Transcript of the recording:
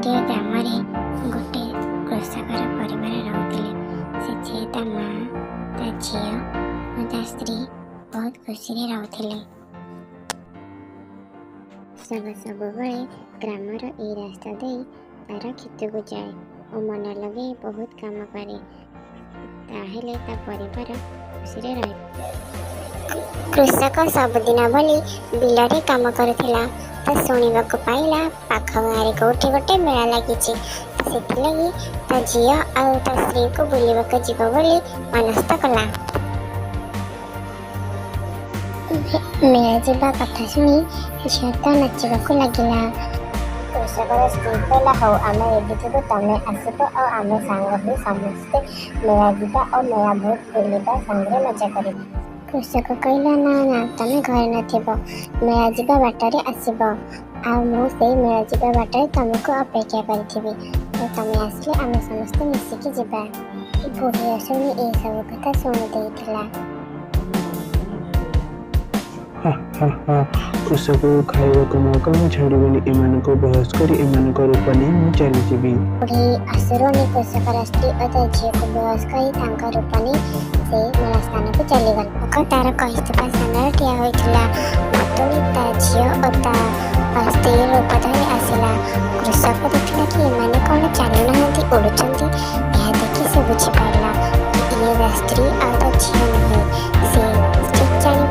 ଗୋଟିଏ ଗ୍ରାମରେ ଗୋଟେ କୃଷକର ପରିବାର ରହୁଥିଲେ। ସେଥିରେ ତା ମା, ତା ଝିଅ ଓ ତା ସ୍ତ୍ରୀ ବହୁତ ଖୁସିରେ ରହୁଥିଲେ। କୃଷକ ସବୁବେଳେ ଗ୍ରାମର ଏଇ ରାସ୍ତା ଦେଇ ତାର କ୍ଷେତକୁ ଯାଏ ଓ ମନ ଲଗେଇ ବହୁତ କାମ କରେ, ତାହେଲେ ତା ପରିବାର ଖୁସିରେ ରହେ। କୃଷକ ସବୁଦିନ ଭଳି ବିଲରେ କାମ କରୁଥିଲା ତ ଶୁଣିବାକୁ ପାଇଲା ପାଖ ଗାଁରେ କୋଉଠି ଗୋଟେ ମେଳା ଲାଗିଛି। ସେଥିଲାଗି ତା ଝିଅ ଆଉ ତା ସ୍ତ୍ରୀକୁ ବୁଲିବାକୁ ଯିବ ବୋଲି ମନସ୍ଥ କଲା। ମେଳା ଯିବା କଥା ଶୁଣି ଝିଅ ତ ନାଚିବାକୁ ଲାଗିଲା। କୃଷକର ସ୍ତ୍ରୀ କହିଲା, ହଉ, ଆମେ ରେଡି ଥିବୁ, ତମେ ଆସିବ ଆଉ ଆମେ ସାଙ୍ଗ ହୋଇ ସମସ୍ତେ ମେଳା ଯିବା ଆଉ ମେଳା ବହୁତ ବୁଲିବା, ସାଙ୍ଗରେ ମଜା କରିବା। କୃଷକ କହିଲା, ନା ନା, ତମେ ଘରେ ନଥିବ, ମେଳା ଯିବା ବାଟରେ ଆସିବ ଆଉ ମୁଁ ସେଇ ମେଳା ଯିବା ବାଟରେ ତମକୁ ଅପେକ୍ଷା କରିଥିବି ଆଉ ତମେ ଆସିଲେ ଆମେ ସମସ୍ତେ ମିଶିକି ଯିବା। ବୁଢ଼ୀ ଅସୁରୁଣୀ ଏସବୁ କଥା ଶୁଣି ଦେଇଥିଲା। ହା ହା ହା, କୃଷକକୁ ଖାଇବାକୁ ମୌକା ମୁଁ ଛାଡ଼ିବିନି। ଏମାନଙ୍କୁ ବେହୋସ କରି ଏମାନଙ୍କ ରୂପ ନେଇ ମୁଁ ଚାଲିଯିବି। ବୁଢ଼ୀ ଅସୁରୁଣୀ କୃଷକର ସ୍ତ୍ରୀ ଓ ତା ଝିଅକୁ ବେହୋସ କରି ତାଙ୍କ ରୂପ ନେଇ ସେ ମେଳା ସ୍ଥାନକୁ ଚାଲିଗଲା। ଲୋକ ତାର କହିଥିବା ସ୍ଥାନରେ ଠିଆ ହୋଇଥିଲା। ଭୂତୁଣୀ ତା ଝିଅ ଓ ତା ସ୍ତ୍ରୀ ରୂପ ଧରି ଆସିଲା। କୃଷକ ଦେଖିଲା କି ଏମାନେ କ'ଣ ଚାଲୁନାହାନ୍ତି, ଉଡ଼ୁଛନ୍ତି। ଏହା ଦେଖି ସେ ବୁଝିପାରିଲା କି ଇଏ ତା ସ୍ତ୍ରୀ ଆଉ ତା ଝିଅ ନୁହେଁ। ସେ ଠିକ୍ ଜାଣିପାରିଲା।